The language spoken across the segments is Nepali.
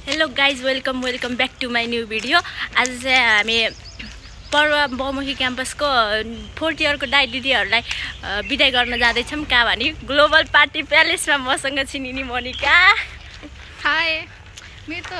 Hello guys welcome back to my new video. आज चाहिँ हामी पर्व बहुमुखी क्याम्पसको 4th इयरको दाइ दिदीहरूलाई बिदाई गर्न जाँदैछौँ। कहाँ भने ग्लोबल पार्टी प्यालेसमा मसँग छिनिनी मोनिका। हाय मेरो त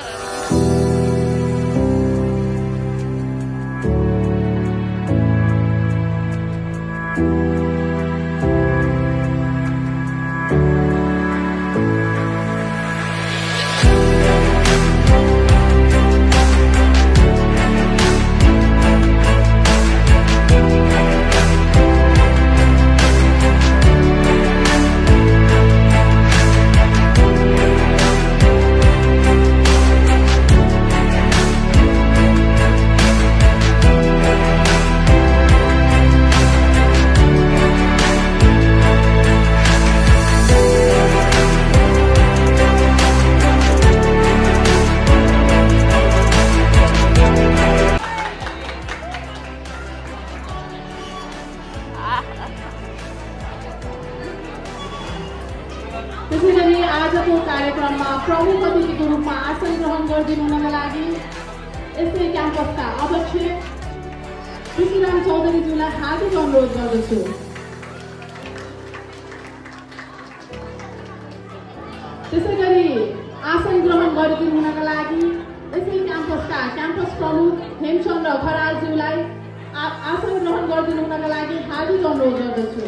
त्यसैगरी आजको कार्यक्रममा प्रमुख अतिथिको रूपमा आसन ग्रहण गरिदिनुका लागि यस्तै क्याम्पसका अध्यक्ष तुलसीराम चौधरीज्यूलाई हार्दिक अनुरोध गर्दछु। त्यसैगरी आसन ग्रहण गरिदिनुका लागि यसै क्याम्पसका क्याम्पस प्रमुख हेमचन्द्र खरालज्यूलाई आसन ग्रहण गरिदिनुका लागि हार्दिक अनुरोध गर्दछु।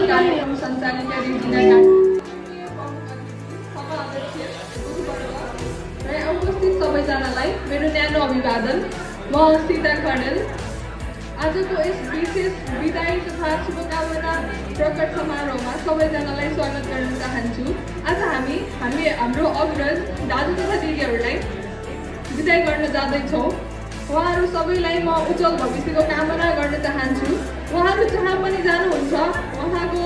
कार्यक्रम सञ्चालिका उपस्थित सबैजनालाई मेरो न्यानो अभिवादन। म सीता खड्डेल। आजको यस विशेष विदाई तथा शुभकामना प्रकट समारोहमा सबैजनालाई स्वागत गर्न चाहन्छु। आज हाम्रो अग्रज दाजु तथा दिदीहरूलाई विदाई गर्न जाँदैछौँ। उहाँहरू सबैलाई म उज्जवल भविष्यको कामना गर्न चाहन्छु। उहाँहरू जहाँ पनि जानुहुन्छ उहाँको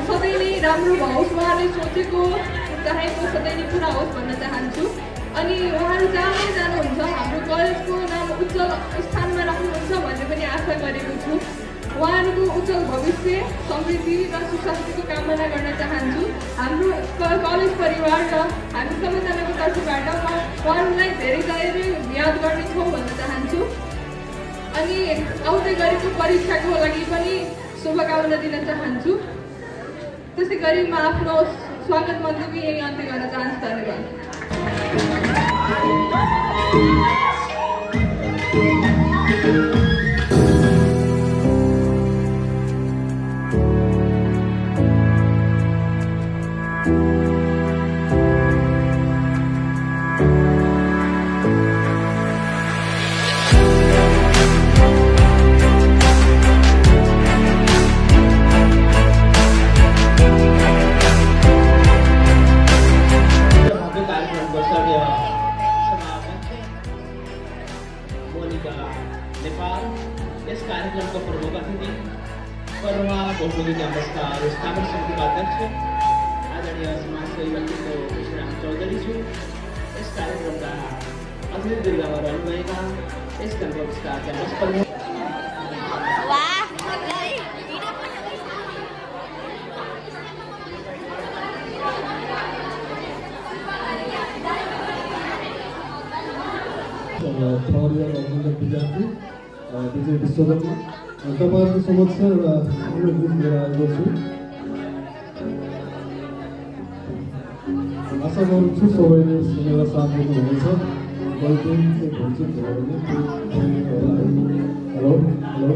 सधैँ नै राम्रो होस्, उहाँले सोचेको चाहेको सधैँ नै पुरा होस् भन्न चाहन्छु। अनि उहाँहरू जहाँ पनि जानुहुन्छ हाम्रो कलेजको नाम उज्जवल स्थानमा राख्नुहुन्छ भन्ने पनि आशा गरेको छु। उहाँहरूको उज्जवल भविष्य, समृद्धि र सुशान्तिको कामना गर्न चाहन्छु। हाम्रो कलेज परिवार र हामी सबैजनाको तर्फबाट म उहाँहरूलाई धेरै याद गर्नेछौँ भन्न चाहन्छु। अनि आउँदै गरेको परीक्षाको लागि पनि शुभकामना दिन चाहन्छु। त्यसै गरी म आफ्नो स्वागत मन्तव्य यही अन्त्य गर्न चाहन्छु। धन्यवाद। नेपाल यस कार्यक्रमको प्रमुख अतिथि पर्व बहुमुखी क्याम्पसका स्थापना समितिका अध्यक्ष आदरणीय समाजसेवी व्यक्तित्व तुलसीराम चौधरीज्यू, यस कार्यक्रमका अतिथि दीर्घमा रहनुभएका यस क्याम्पसका क्याम्पस प्रमुख विद्यार्थी विजय विश्वकर्मा तपाईँहरूको समक्ष एउटा हाम्रो गीत लिएर आएको छु। आशा गर्छु सबैले सुनेर साथ दिनुहुनेछ। हेलो हेलो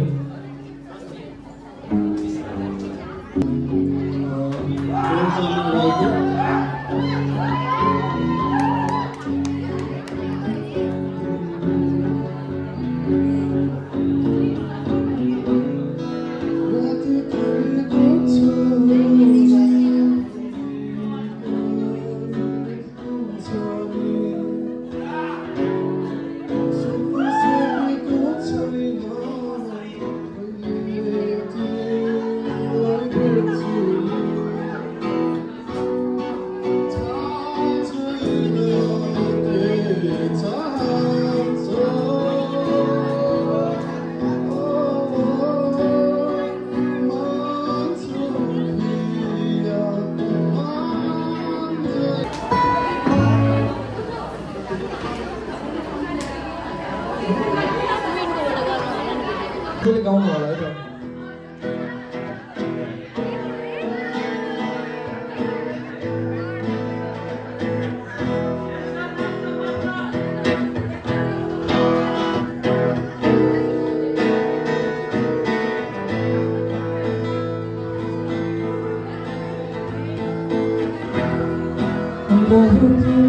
Time गाउनु होला है त बहुत